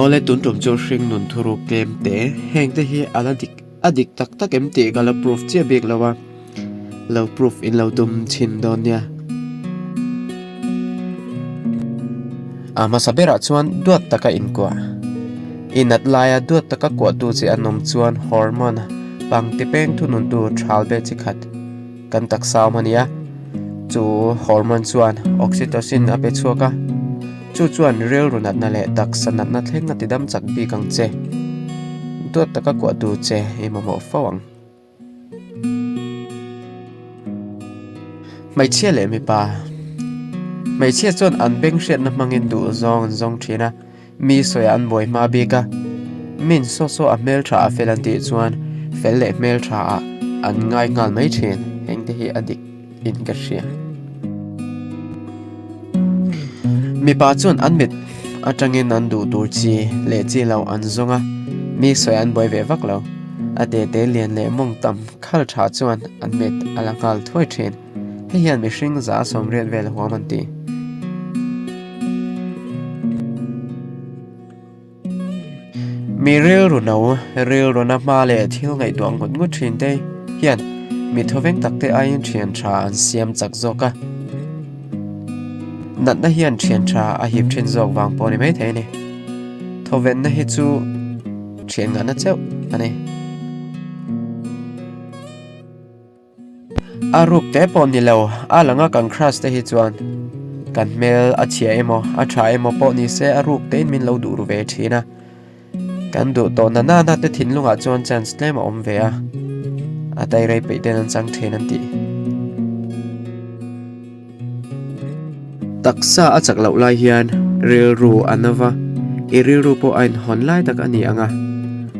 Awle tun tum chu hring nun thuruk tlem te heng te hi a la dik a dik tak tak em tih ka la proof chiah bik lo a, lo proof in lo tum chhin dawn nia. A hmasa berah chuan duat taka inkuah. I nat laia duat taka kuahtu che an awm chuan hormone pangti peng thununtu thal ve chi khat. Kan taksa awm a nia, chu hormone chuan oxytocin a pe chhuak a, chu chuan rilru natna leh taksa natna thleng a ti dam chak bik ang che. Duat taka kuahtu che i mamawh fo ang. Hmeichhia leh mipa Hmeichhia chuan an beng hriatna hmangin duh zawng an zawng thin a. Mi sawiah an buai hma bik a, min saw saw a hmeltha a fel an tih chuan fel leh hmeltha ah an ngai nghal mai thin, heng te hi a dik in ka hria. Mipa chuan an mit atangin an duh tur chi leh chi lo an zawng a, mi sawiah an buai ve vak lo. A te te lian leh mawng tam khal tha chuan an mit a la nghal thuai thin. Hei hian mihring 80% vel huam an ti. Mi rilru no, rilru na hma leh thil ngaihtuah ngut ngut thin te hian mi thawveng tak te aiin thian tha an siam chak zawk a. Natna hian thian tha a hip thin zawk vang pawh ni maithei a ni. Thawvenna hi chu thian ngahna chauh a ni. A ruk te pawh ni lo, a langa kan crush te hi chuan kan hmel a chhia emaw a tha emaw pawh ni se a ruk tein min lo duh ru ve thin a. Kan duh tawh na nana te thinlungah chuan chance tlem a awm ve a, a tairei peih ten an chang thin an tih. Taksa a chak loh lai hian rilru a na va, i rilru pawh a inhawn lai tak a ni ang a,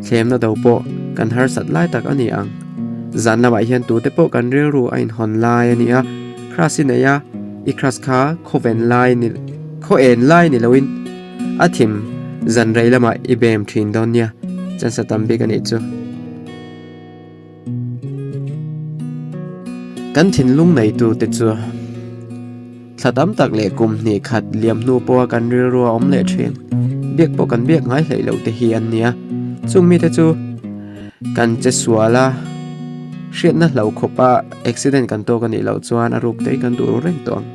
thlemna do pawh kan harsat lai tak a ni ang. Zan lamah hian tute pawh kan rilru a inhawn lai a ni a, crush i nei a, i crush kha khawven lai ni khaw en lai ni loin a thim zan rei lamah i bem thin dawn nia, chance a tam bik a nih chu. Kan thinlung neitute chu thla tam tak leh kum hnih khat liam hnu pawha kan rilru a awm leh thin. Biak pawh kan biak ngai hleih loh te hi an nia. Chung mite chu kan che sual a, hriatna hlo khawpa accident kan tawk a nih loh chuan a ruk te hi kan duh ru reng tawh ang.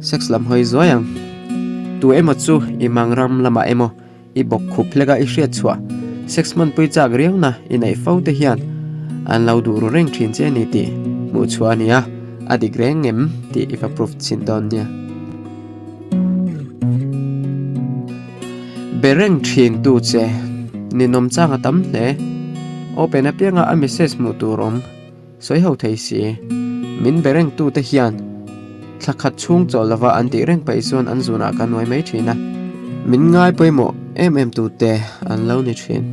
Sex lam hawi zuai ang. Tu emaw chu i mang ram lamah emaw I bawk khup hlek a i hriat chhuah sex hmanpui chak riauna i neih fo te hian an lo duh ru reng thin che a ni tih hmuh chhuah a ni a, a dik reng ngem tih i va proof chhin dawn nia. Be reng thin tu che ninawm chang a tam hle. Open apianga a message hmuh tur awm. Sawi ho thei si. Min be reng tute hian thla khat chhung chawl lova an tih reng paih chuan an zunah ka nuai mai thin a. Min ngai pawimawh em em tute an lo ni thin.